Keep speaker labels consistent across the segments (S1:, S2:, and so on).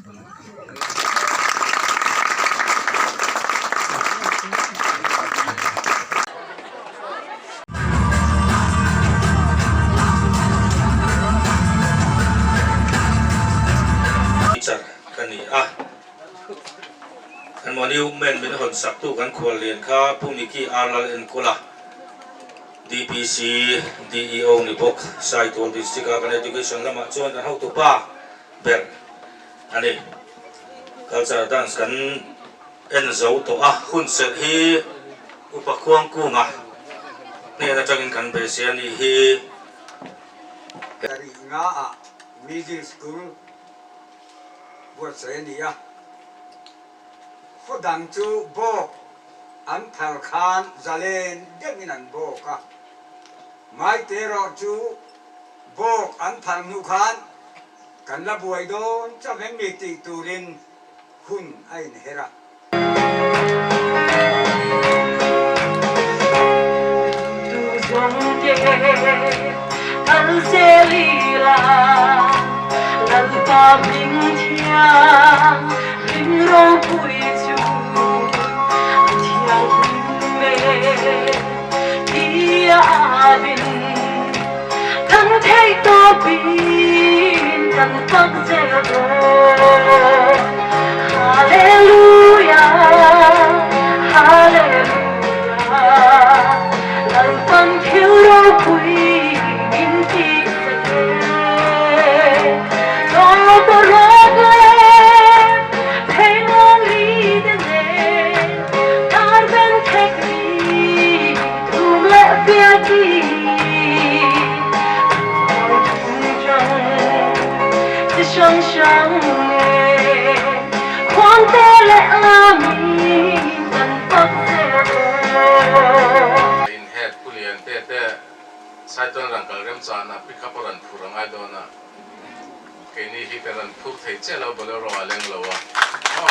S1: Teacher ka ni a, kan monument min hawn saktu kan khuallian kha Pu Mickey R Lalenkawla, DPC DEO ni bawk, Saitual District a kan Education lamah chuan kan hotupa ber a ni. Cultural dance kan en zo tawh a, hun serh hi Upa Khuangkunga hnen atangin kan beisei a nih hi.
S2: Tarih ngaah Middle School buatsaih a ni a, khaw dang chu bawk an phal khan zalen deuhin an bawk a, Maite erawh chu bawk an phal hnu khan kan la buai dawn chauh em mi tih turin hun a inher a.
S3: In head Pu Lian te te Saituan ran kal remchana pickup a rawn phur a ngai dawn a, keini hi kan rawn phur thei chiah lo Bolero a leng lo a, aw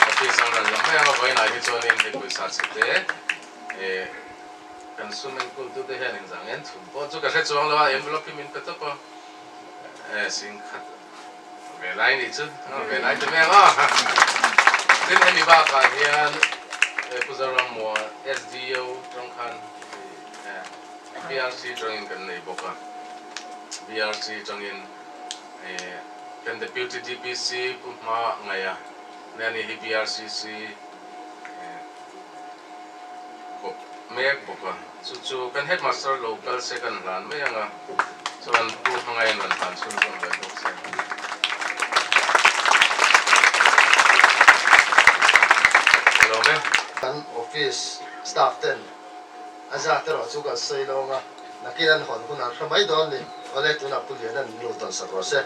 S3: office an rawn la mai ang a vawiinah hi chuanin hei pawisa chhe te eh kan sum enkultute hian engzah nge an thum pawh chu ka hre chuang lo a, envelope hi min pe tawp a, eh singkhat ve lai nih chu ve lai ta mek a. Tin hemi bakah hian Pu Zorammuah SDO tawng khan BRC tawngin kan nei bawk a, BRC tawngin kan Deputy DPC Pu Hma Ngaia nia ni hi BRCC kawp mek bawk a, chu chu kan headmaster lo kal se kan hlan mai ang a, chuan Pu Hmangaiin rawn hlan chhun zawm ve bawk se. Lawm e.
S4: Kan office staff ten a zat erawh chu kan sawi lo ang a, nakin an hawn hun an hre mai dawn ni. Awle tunah Pu Liana'n min lo tawn sak rawh se.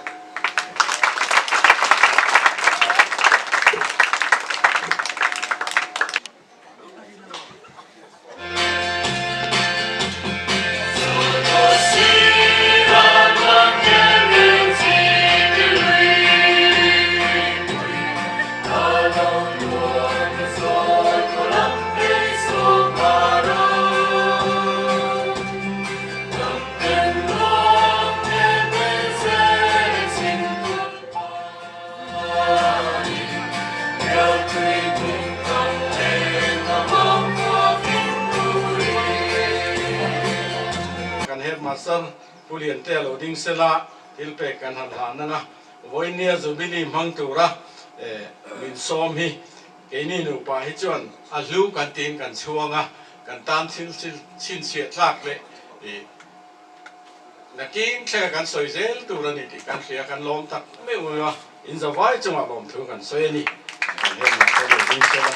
S5: Kan headmaster Pu Liantea lo ding sela thil pek kan han hlan ang a, vawinia Jubilee hmang tura min sawm hi keini nupa hi chuan a hlu kan tiin kan chhuang a, kan tan thil chhinchhiah tlak leh Nakin thlenga kan sawi zel tur a ni tih kan hria, kan lawm tak meuh meuh a, in zavai chungah lawmthu kan sawi a ni. Kan heng mak te lo ding sela.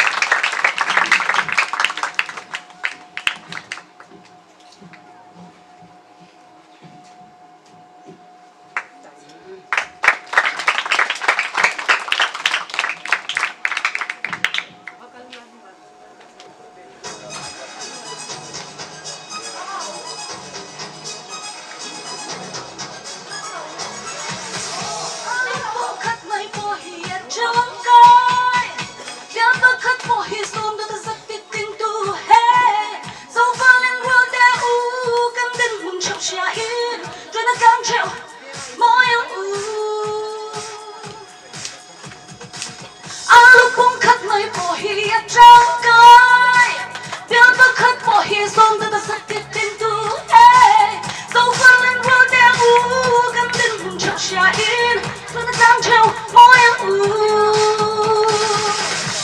S6: in chhun atang theuh mawi ang u.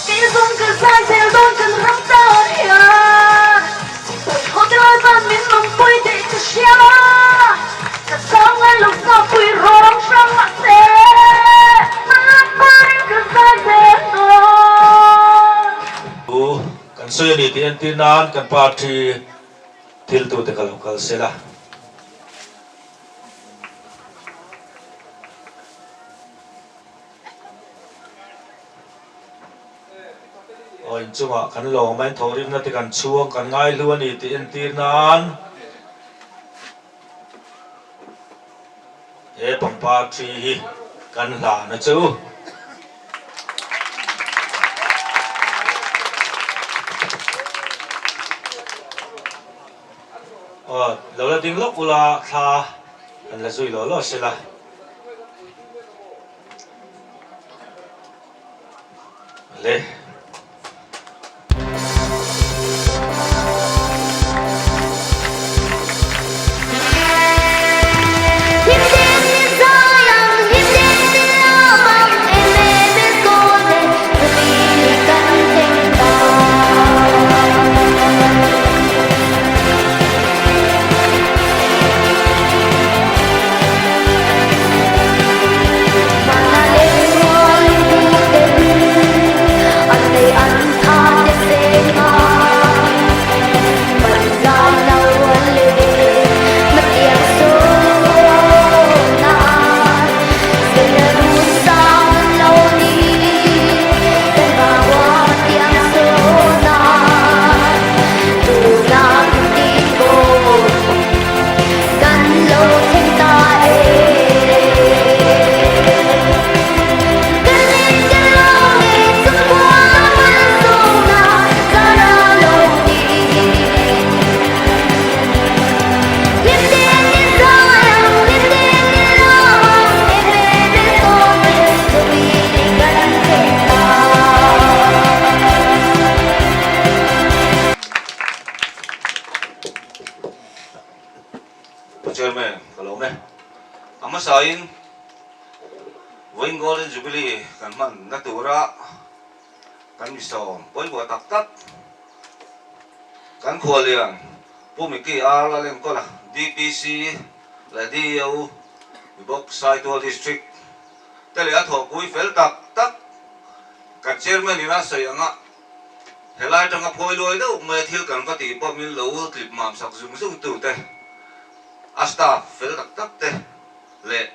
S6: Kei zawng ka zai zel dawn kan ram tan hian Sipai hotel ah chuan min lawmpui tih ka hria Ka chang ngai lo sapui rawng hrang mahse Hmalak parin ka zai zel dawn.
S1: Thu kan sawi a ni tih entir nan kan party thil tute ka lo kal sel a. Aw inchungah kan lawm a, in thawhrimna te kan chhuang kan ngaihlu a ni tih entir nan he pangpar thi hi kan hlan a chu. Aw lo la ding lawk ula thla kan la zui law law sela. Le.
S7: Pu Chairman, ka lawm e. A hmasain Vawiin Golden Jubilee kan hmanna tura kan misawm pawimawh tak tak kan khuallian Pu Mickey R Lalenkawla, DPC leh DEO Bawk Saitual District te leh a thawhpui fel tak tak kan Chairman in a sawi anga Helai atanga phawi luai deuh mai a thil kan va tih pawh min lo tlip mam sak zung zung tu te, a staff fel tak tak te leh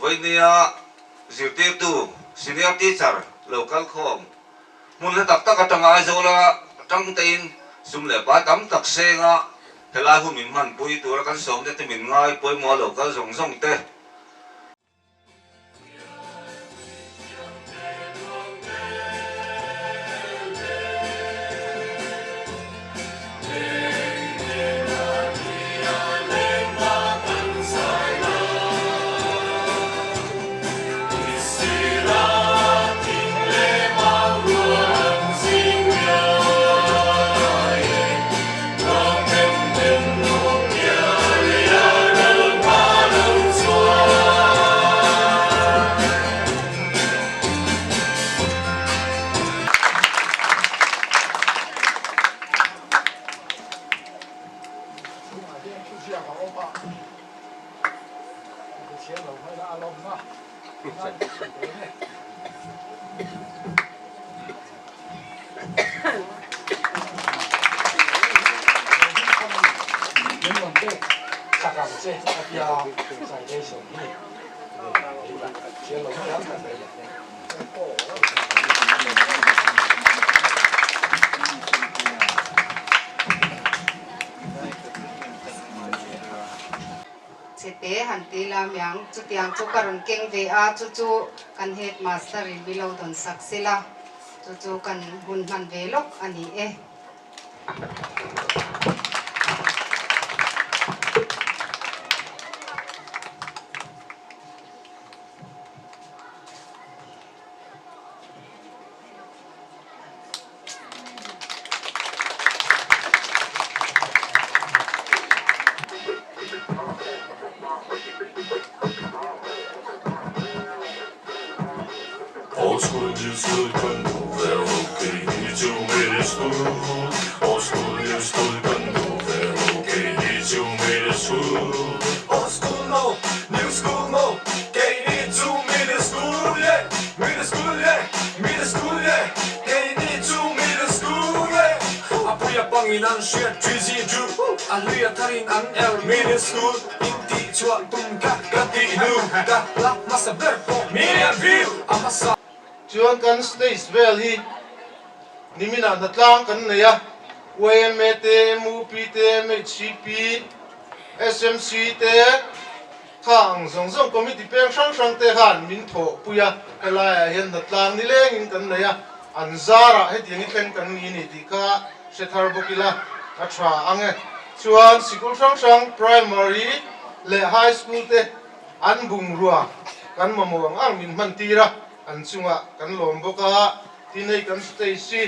S7: vawinia zirtirtu senior teacher lo kal khawm hmun hla tak tak atanga Aizawla tang tein sum leh pai tam tak senga helai hun min hmanpui tura kan sawmte te min ngai pawimawh lo kal zawng zawng te.
S8: Chhete han ti la miang chutiang chu ka rawn keng ve a, chu chu kan headmaster in mi lo dawn sak sela, chu chu kan hun hman ve lawk a ni e.
S9: school, new school kan duh ve ro keini chu middle school. Old school, new school kan duh ve ro keini chu middle school. Old school no, new school no, keini chu middle school yeah, middle school yeah, middle school yeah, keini chu middle school yeah. A puia pangin an hriat ṭhi zi ṭu, a hlui a tharin an er middle school. In tih chhuah tum ka ka tih hnu ka hla hmasa ber pawh million view a hmasa.
S4: Chuan kan stage vel hi niminah hnatlang kan nei a, yma te, mup te, mhcp, smc te kha ang zawng zawng committee peng hrang hrang te khan min thawhpui a, helaiah hian hnatlang nilengin kan nei a, an zarah hetiang i thleng kan ni ni tih kha Hre thar bawk ila a tha ang e. Chuan sikul hrang hrang primary leh high school te an bungrua kan mamawh ang ang min hman tir a, an chungah kan lawm bawk a, tin hei kan stage hi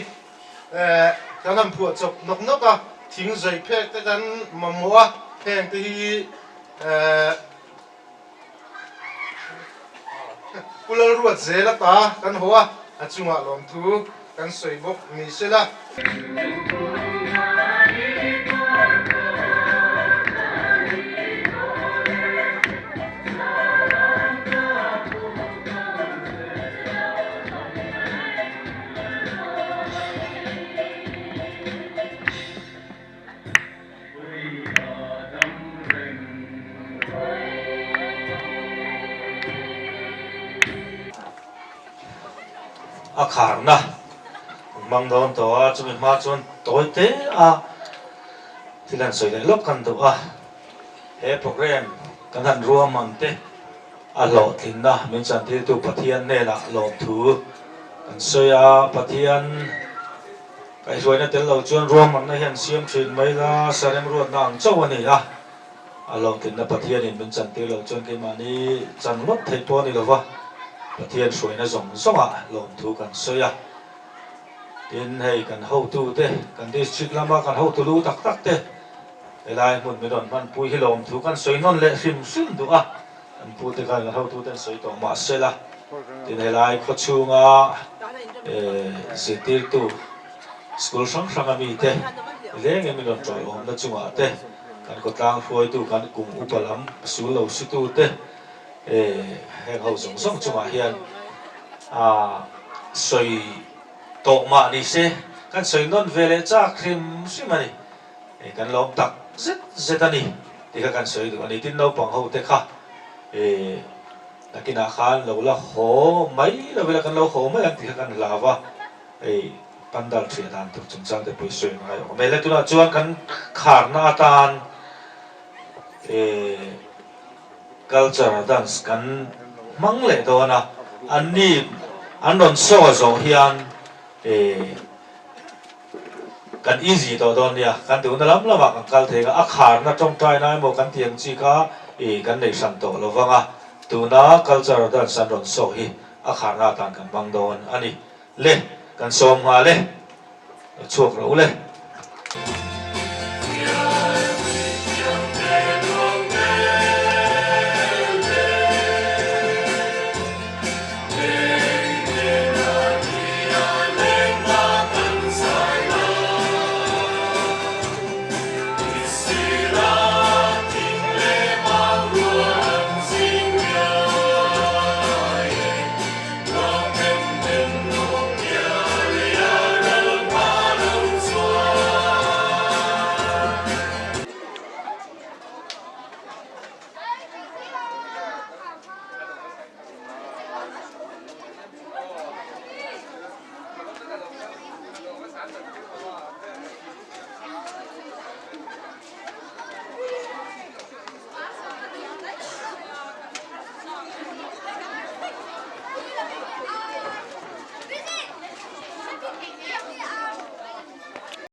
S4: eh kan han phuah chawp nawk nawk a, thing zai phek te kan mamawh a, heng te hi eh Pu Lalruat zel ata kan haw a, a chungah lawmthu kan sawi bawk ni sela.
S1: A kharna hmang dawn tawh a, chumi hma chuan tawi te a thil han sawi leh lawk kan duh a, he program kan han ruahman te a hlawhtlinna min chantirtu Pathian hnenah lawmthu kan sawi a, Pathian. Kaihhruaina tel lo chuan ruahmanna hian siam thin mai la, sarem ruatna ang chauh a ni a. A hlawhtlinna Pathianin min chantir loh chuan keimahni chan ngawt theih pawh a ni lova, Pathian hruaina zawng zawngah lawmthu kan sawi a. Tin, hei kan hotute, kan district lama kan hotu lu tak tak te helai hmun min rawn hmanpui hi lawmthu kan sawi nawn leh hrim hrim duh a. Kan pute khan kan hotute an sawi tawh mahsela, tin helai khawchhunga zirtirtu school hrang hranga mite leng em in rawn tawiawmna chungah te, kan khawtlang hruaitu kan kum upa lam sul lo situ te heng ho zawng zawng chungah hian sawi tawh mah ni se kan sawi nawn ve leh chak hrim hrim a ni. Hei kan lawm tak zet zet a ni tih kha kan sawi duh a ni. Tin naupang ho te kha eh nakinah khan lo la haw mai lo ila kan lo haw mai ang tih kha kan hlau a, hei pandal thiah dan tur chungchang te pawh i sawi ngai awm e. Le tunah chuan kan kharna atan eh culture dance kan hmang leh dawn a, anni an rawn saw zawh hian eh. Kan easy tawh dawn nia, kan duhna lam lamah kan kal thei a, a kharna tawngtaina emaw kan tih ang chi kha ih kan nei hran tawh lo vang a, tuna culture dance an rawn sawh hi a kharna atan kan hmang dawn a ni. Le, kan sawm nghal e, lo chhuak rawh u le.